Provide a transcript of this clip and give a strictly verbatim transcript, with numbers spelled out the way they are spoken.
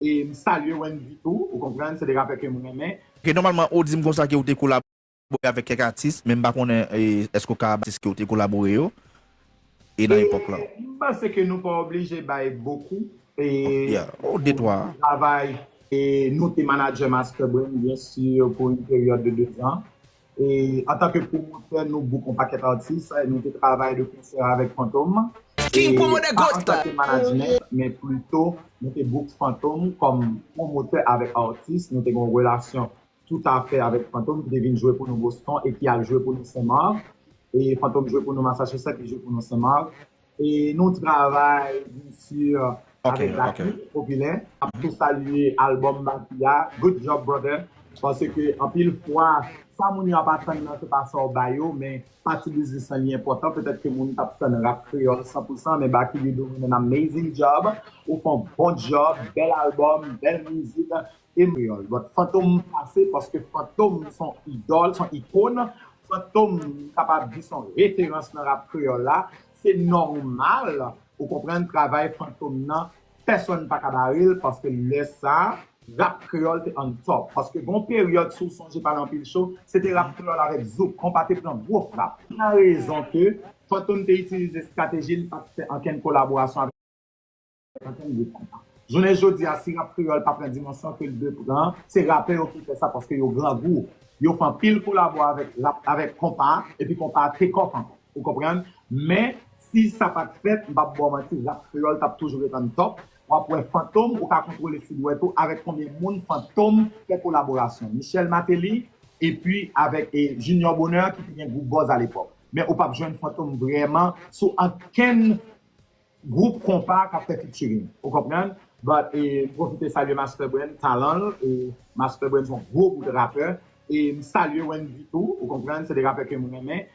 E m salye Wendy tou, ou konprann, se de rapè ke m renmen. Ok, nòmalman, ou di m konsa ke ou te kolabore avèk kèk atis, men m pa konnen e, èske ou ka ba atis ke ou te kolabore yo e nan epòk la. M panse ke nou pa oblije bay bokou. E, Yeah. Oh, de twa. Travay, e nou te manadjè Master Brain, byen si, pou yon peryòd de dezan. E antanke pwomotè, nou book yon pakèt atis, e nou te travay de konsè avèk Fantom. King Promo de Pa Ghost. Antanke management, men plito, nou te book Fantom kòm pwomotè avèk atis. Nou te gen yon relasyon toutafè avèk Fantom ki te vin jwe pou nou Boston e ki al jwe pou nou Senmak. E Fantom jwe pou nou Massachusetts, li jwe pou nou Senmak. E nou travay, byen si, avèk Baky, Popilè. Ap tou salye albòm Baky a. Good job, brother. Paske anpil fwa, sa moun yo ap atann nan, se pa sa w ba yo, men pati biznis lan li enpòtan. Petèt ke moun t ap tann rap kreyòl san pou san, men Baky, you doing an amazing job. Ou fè yon bon job, bèl albòm, bèl mizik. E kreyòl. But Fantom pase paske Fantom se yon idòl, se yon ikòn. Fantom, m kapab di, se yon referans nan rap kreyòl la. Se nòmal, ou konprann, travay Fantom nan, pèsonn pa ka bare l, paske lè sa, rap kreyòl te on top. Paske gen yon peryòd, si w sonje, pa nan anpil show, se te rap kreyòl avèk zouk, konpa te pran gwo frap. Nan rezon ke Fantom te itilize estrateji, li pa t fè ankenn kolaborasyon avèk ankenn gwoup konpa. Jounen jodi a, si rap kreyòl pa pran dimansyon ke l dwe pran, se rapè yo ki fè sa paske yo grangou. Yo fè anpil kolabo avèk rap, avèk konpa, epi konpa take off ankò. Ou konprann? Men, si sa pa t fèt, m p ap ba w manti, rap kreyòl t ap toujou ret on top. W ap wè Fantom, ou ka kontwole sou dwèt ou avèk konbyen moun Fantom fè kolaborasyon. Michel Martelly, epi avèk e, Junior Bonheur ki te gen gwoup Buzz alepòk. Men ou p ap jwenn Fantom vrèman sou ankenn gwoup konpa k ap fè featuring. Ou konprann? But, e, m pwofite salye Master Brain, talan l, e Master Brain se yon gwo bout rapè. E m salye Wendy tou, ou konprann, se de rapè ke m renmen.